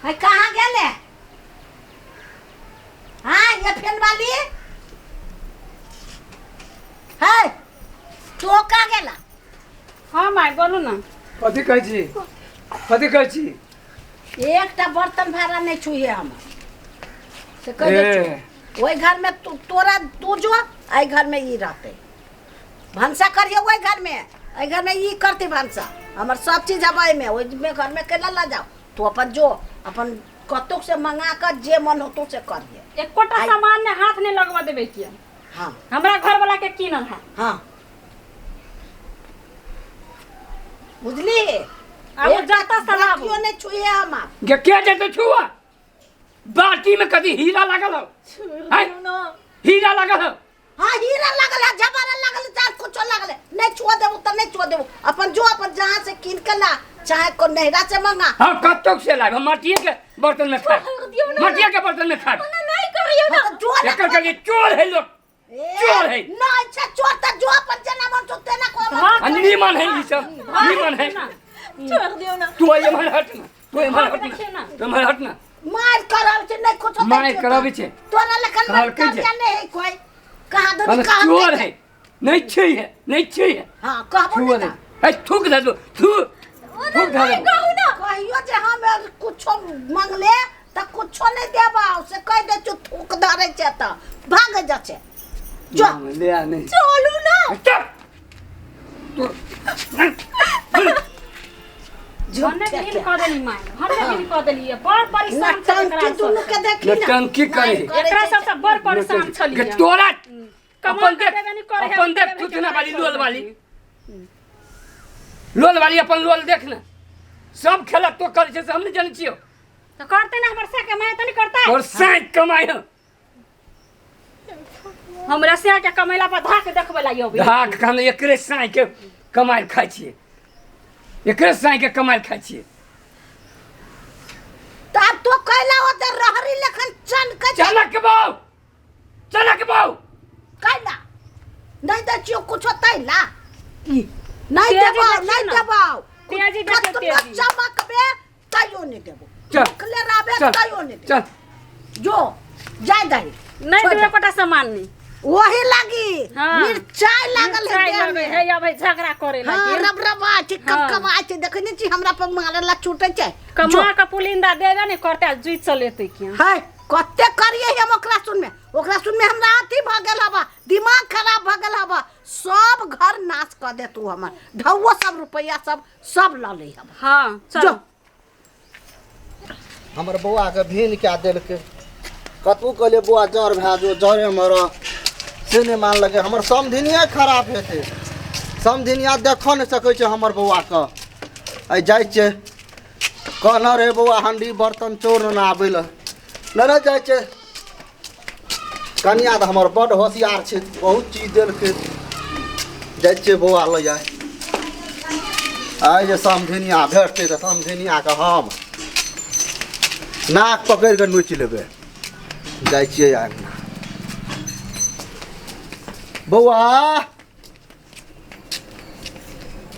है कहाँ गेले? हाँ ये फेन वाली है तो कहाँ गेला? हाँ माय बोलू ना। कथी कहै छी, कथी कहै छी? एकटा बर्तन भाड़ा नहीं छुहे हमर से कह दे। ए। ओहि घर में तू तोरा तू जो एहि घर में ई रहते भनसा करियो, ओहि घर में एहि घर में ई करते भनसा। हमर सब चीज अब एहिमे ओहिमे घर में केला ला जाओ। तू अपन जो अपन कतौ से मंगा कर जे मन होतो से करिए। एकोटा सामान ने हाथ नहीं लगवा देबे किया। हाँ हमरा घर वाला के कीनल है। हाँ बुझली? आब एकटा जाता सलाब। बाटियो नहीं छुए हमार। गे के जेतै छुआ? बाटी में कथी हीरा लागल हौ? आँय? हीरा लागल हौ? हाँ हीरा लागल है, जवाहर लागल है, चाहे कुछो लागल है। नहीं छुआ देबो त नहीं छुआ देबो। अपन जो अपन जहाँ से कीन के ला, चाहे को नैहरा से मंगा। हाँ कतौ से लाब, हम माटिए के बर्तन में खाब, माटिए के बर्तन में खाब। नहीं करियो ना। तो जो ना एकर के लिए चोर है लोग, चोर है। ना अच्छा चोर त जो अपन जना मन तो तेना को अपन। हाँ, आ नीमन है ई सब, नीमन है। छोड़ दियो ना। तू एम्हर हट ना, तू एम्हर हट देखिए ना, ना। तू एम्हर हट ना। मार करब छै नहीं कुछो मार करबै छै। तोरा लखन कहलकै जे। कर्जा नहीं है कोई। कहाँ दो कहलक कहाँ चोर दे। है, नहीं छै है, नहीं छै है। हाँ कहबो छुआ नहीं दे, ए थूक दे दो, थूक थूक दे दो। कहियो जे हम कुछो मंगले त कुछो नहीं देबा, से कह दे छु थूक धरे छै त भाग जा छै। जो ले आ नहीं। चलू ना। चुप। तू हमने झूठ भी कह देली माय, हमने भी कह देली। बड़ परेशान छल नटंकी एकरा दुनू सब। के देखी ना। नटंकी करे। एकरा सबसे बड़ परेशान छलियै। के तोरा कमा अपन के देख, देबे नहीं करे है, अपन देख देबे थुथना के वाली, करे। लोल वाली, लोल वाली अपन लोल देख ना। सब खेला तो करे छै से हम नहीं जानै छियौ। तो करते ना हमर से के माय त नहीं करता। और साँझ कमाइ हौ। हमरा से के कमेला पर धाक देखबै ला यौ। धाक खाना एकरे साँझ के कमाइ खाइ छियै, एकरे साँझ के कमाइ खाइ छियै। त आब तो कैला ओते रहरी लेखन चन के चलक बाऊ, चलक बाऊ। कैला नहीं दै छियौ कुछो तैला। नहीं तेजी देबौ, देखियौ नहीं ना। देबौ। तेजी देखियौ, कतनो तेजी। चमकबे तैयो नहीं देबौ। चल, भुखले रहबे चल, तैयो नहीं देबौ। चल। जो जाय दही। नहीं छोड़ देबै दे। एकोटा सामान नहीं। वही लागी। हाँ। मिरचाई लागल है मिरचाई देह लगे में। है, अबै झगड़ा करे हाँ, लागी। रब रबा छै, हाँ। कब छै, देखै नहीं छी हमरा पर मारे ला छूटे छै। कमा के पुलिंदा देबे नहीं करते, आ जुइत चलेतै किया। है कते करिए हम ओकरा सुन में, ओकरा सुन में हमरा अथी भऽ गेल हवा, दिमाग खराब भऽ गेल हवा, सब घर नाश कऽ देतू हमर, ढौओ सब रुपैआ सब सब लऽ ले हवा। हाँ जो। चल। हमर बौआ के भीन कए देलकै। कतबो कहलियै बौआ जर भए जो, जरेमे रह, से नहि मानलकै। हमर समधिनिये खराब हेतै, समधिनिया देखऽ नहि सकै छै हमर बौआके। आइ जाइ छियै, कहने रहै बौआ हण्डी बर्तन चोर ने आबै लए, नहि ने जाइ छै। कनिया तऽ हमर बड्ड होशियार छै, बहुत चीज देलकै। जाइ छियै बौआ लग आइ। आइ जे समधिनिया भेटतै तऽ समधिनियाके हम नाक पकड़ि कऽ नोचि लेबै। जाइ छियै अङ्गना। बौआ,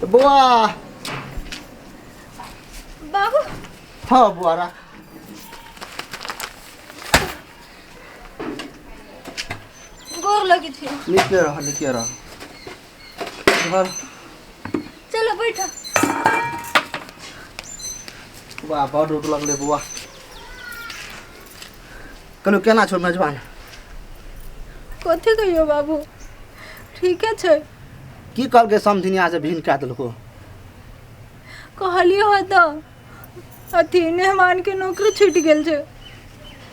बौआ। बाबू। हाँ बौआ राख। गोर लगी थी। नीके रह, नीके रह। घर। चलो बैठो। बौआ बड़ रोट लगलै बौआ। कहलहुँ केना छौ मेजबान? कथी कहियो बाबू, ठीके छै। की कहलकै समधिनिया से भीन कए देलको? कहलियो ह तऽ अथी मेहमान के नौकरी छूटि गेल छै।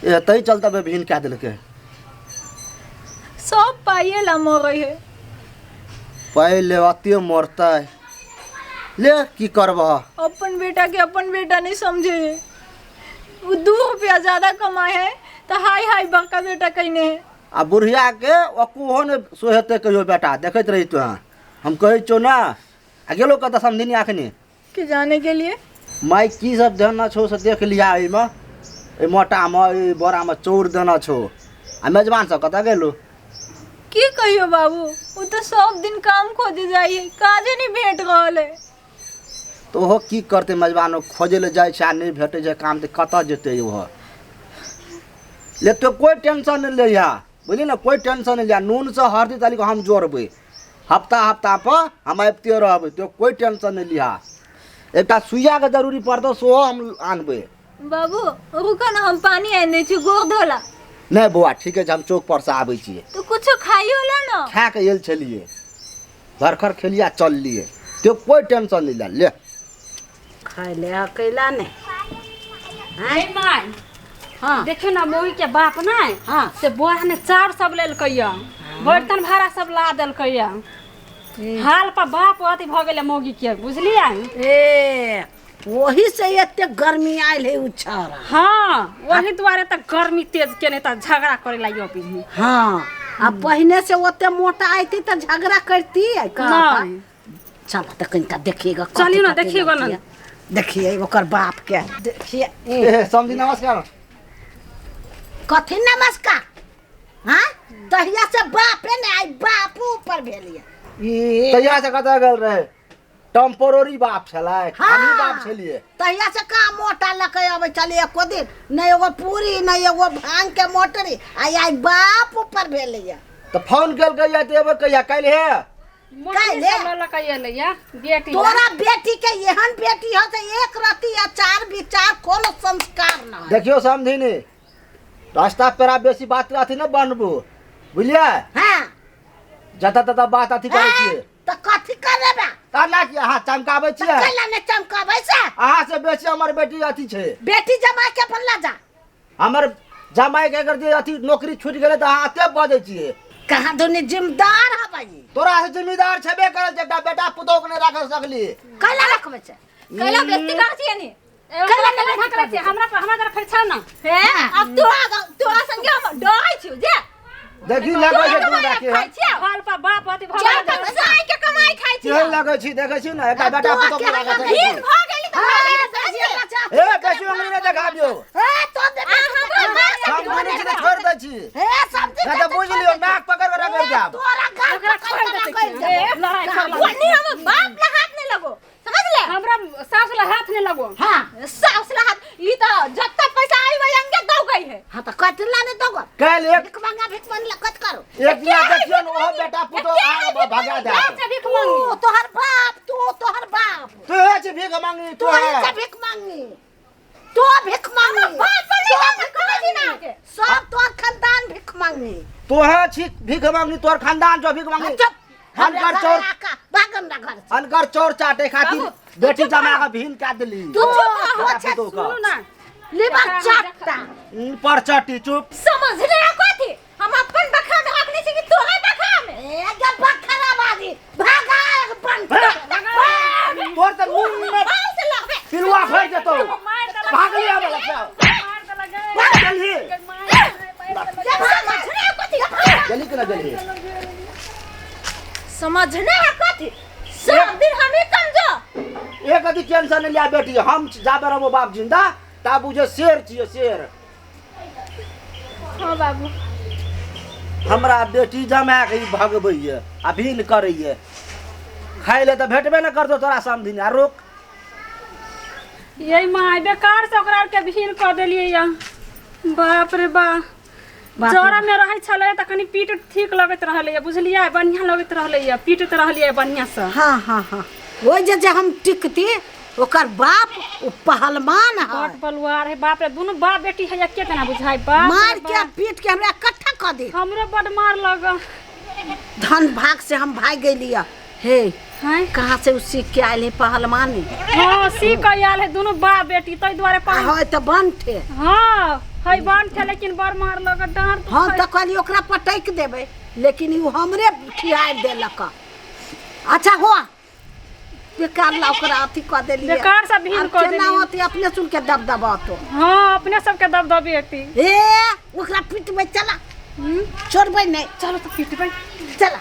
ए तै चलते बे भीन कए देलकै। सब पाइए ला मरै है। पाइ ले अते मरतै, ले की करबह? अपन बेटा के अपन बेटा नहीं समझे है। वो 2 रुपया ज्यादा कमाए है तो हाय हाय बड़का बेटा कहने है। आ बुढ़िया के ओकरो ने सोहेतै कहियो बेटा, देखैत रही तोहाँ। हम कहै छियौ ना, आ गेलो कतऽ समधिनिया अखनी? के जाने के लिए। माय की सब देना छौ से देख लिहा। एहिमे एहि मोटामे एहि बोरामे चौर देना छौ। आ मेजबान सब कतऽ गेलो? की कहियो बाबू, वो तो सब दिन काम खोजे जाइए, काजे नहीं भेट रहल है। तऽ ओहो की करतै मेजबान खोजै लए जाइ छै आ नहि भेटै छै काम तऽ कतऽ जेतै ओहो। ले तो कोइ टेंशन नहि लैहा, बुझली ने, कोइ टेंशन नहि लिहा। नूनसँ हरदी तलिक हम जोड़बै, हफ्ता हफ्ता पर हम आबिते रहबै, तो कोइ टेंशन नहि लिहा। एकटा सुइयाके जरूरी पड़तौ सेहो हम आनबै। बाबू रुको ना, हम पानी आनि दै छी गोर धोला। नहि बौआ ठीके छै, हम चौक पर से आबै छियै। तो कुछो खाइयो ला ना। खा के आयल छलियै, धरखर खेलियै आ चललियै, तो कोइ टेंशन नहि ले। ले खाय ले अकेला नहि। हे my, हाँ देखियो ना मौगी के बाप नहीं हाँ। से बोरा ने चाउर सब लेलकै या, बर्तन भाड़ा सब ला देलकै या। हाल पर बाप अथी भऽ गेलै मौगी के, बुझलियै? ए वही से एते गर्मी आयल है उछारा। हाँ वही दुआरे तऽ गर्मी तेज केने तऽ झगड़ा करे ला यो पीढ़ी। हाँ आ पहिने से ओते मोटा आती तऽ झगड़ा करती है। नहीं। चलो तऽ कनिका देखिएगा। चलियौ ना, देखिएगा ना। देखिए ओकर बाप के देखिए। ए समझी नमस्कार। कथी नमस्कार? हाँ तहिया से बापे ने आई बापू ऊपर भेलिए। तहिया से कतऽ गेल रहे? टेम्पोररी बाप छलै, हमही बाप छलियै। तहिया से कहाँ मोटा लके अबै छलियै एको दिन, नहि एगो पूरी नहि एगो भांग के मोटरी, आई आई बाप ऊपर भेलैया। तऽ फोन केलकै या तऽ एबै कहिया? काल्हि हे? मोटरी सब लऽ लऽ के एलै या बेटी। तोरा बेटी के एहन बेटी हो से एक रति अचार विचार कोनो संस्कार न है। देखियौ समधिनी, रास्ता पेरा बेसी बात अथी नहि बनबू, बुझलियै? हाँ जतऽ ततऽ बात अथी करै छियै। तऽ कथी करेबे? ता ना कि अहाँ चमकाबै छियै। कैला नहि चमकाबै से? अहाँ से बेसी हमर बेटी अथी छै। बेटी जमाई के अपन ला जा। हमर जमाई के अगर जे अथी नौकरी छूटि गेलै तऽ अहाँ एते बजै छियै। कहाँ दुनी जिम्मेदार हबै। तोरा से जिम्मेदार छेबे करल छै, एकटा बेटा पुतोह के नहि राख सकली। कैला रखबै छै? कैला बेइज्जती करै छियै नी? कैला नहि करै छियै, हमरा हमरा जरा फरिछाउ ना। हे अब तोरा तोरा संगे हम डरै छियौ जे। देखी लगै छै तू राखी खाइ छियौ। हाल पर बाप अथी भऽ चारि गेल। पैसा के कमाई खाइ छियौ। केहन लगै छी देखै छी ने, एकटा बेटा पुतोह के राख सकली। भीख भऽ गेली तऽ ए बेसी उंगली नहि देखाबियौ। ए तो दे हम दुनू छी तऽ छोड़ि दै छी। ए समझी नहि तऽ बुझि लियौ नाक पकड़ि कऽ रगड़ि जायब। तोरा गाल ओकरा पकड़ि छोड़ि कऽ देतै रगड़ि की? देबौ। लड़ाइ कर ला। ओनी हम बाप ला हाथ नहि लगो, समझले? हमरा सास ला हाथ नहीं लगो। हाँ सास ला हाथ ई तऽ जत्ता पैसा आई वही अंगे दौ गई है। हाँ तो कथी ला नहीं दोगे? काल्हि एक भीख मांगा भीख मांगला कत करो? एक दिना देखियौ ने ओहो बेटा पुतोह अहाँके भगा देत। से भीख मांगी। तू तोहर बाप, तू तोहर बाप, तू हे छी भीख मांगी, तू तू हे। से भीख मांगी, तू भीख मांगी, बाप पर तू नहीं भीख कहै छी ना मांगी, के। सब तोहर खानदान भीख मांगी। तू हे छी भीख मांगी, तोहर खानदान जो भीख मांगी। चुप। अनकर चोर भागम ना घर से। अनकर चोर चाटे खातिर बेटी जमा के भीन का देली। तू चुप बेटा रह, पुतोह के। सुनू ना लिबर चाटता। पर चाटी चुप। समझ ले कथी हम अपन बखरा में रखने छी कि तोरे बखरा में? ए गब्बा खराब आदमी भागा एक बन। तोर तऽ मुंह में बाल से लगबे। पिलुआ फैल जेतौ। मार देलक। भागली आबे लगतौ। मार देलक गे। चलही। समझ ले कथी? जल्दी केना जल्दी? समझने है कथी? सब दिन हम ही कमजोर। एक अथी टेंशन नहीं लिया बेटी, हम जाबे रहबो बाप जिंदा ता बुझे शेर छियै शेर। हाँ बाबू। हमरा बेटी जमा के ई भगबैये आ भीन करैये, खाइ ले तऽ भेटबे न करतौ तोरा समधिन। आ रोक ये my बेकार से ओकरा के भीन कऽ देलियै या। बाप रे बा, जरा में रहै छलै तऽ कनि पीट ठीक लगैत रहलैया, बुझलियै? बढ़िआँ लगैत रहलैया, पीटैत रहलियै बढ़िआँ से। हाँ हाँ हाँ ओहि जे जे हम टिकती ओकर बाप ओ पहलवान है। बट बलुआर है बाप रे, दुनू बाप बेटी है एके तना बुझाइ। बाप रे मार के बाप। पीट के हमरा इकट्ठा कऽ दे। हमरो बड मार लग। धन भाग से हम भाग गेलियै। हे हैं? कहाँ से उ सीख के आयल है पहलवानी? हाँ सीख के आयल है दुनू बाप बेटी, ताहि दुआरे है तऽ बन थे। हाँ है बन थे, लेकिन बड़ मार लग डाँट। हम तऽ कहलियै ओकरा पटकि देबै, लेकिन उ हमरे खियाइ देलक। अच्छा हो बेकार ला ओकरा अथी कऽ देलियै। बेकार से भीन आब कऽ केना देलियै। होतै अपने सुन के दबदबतो। हाँ अपने सबके दबदबेती। ए ओकरा पिटबै, चला छोड़बै नहि। चलो तऽ पिटबै। चला।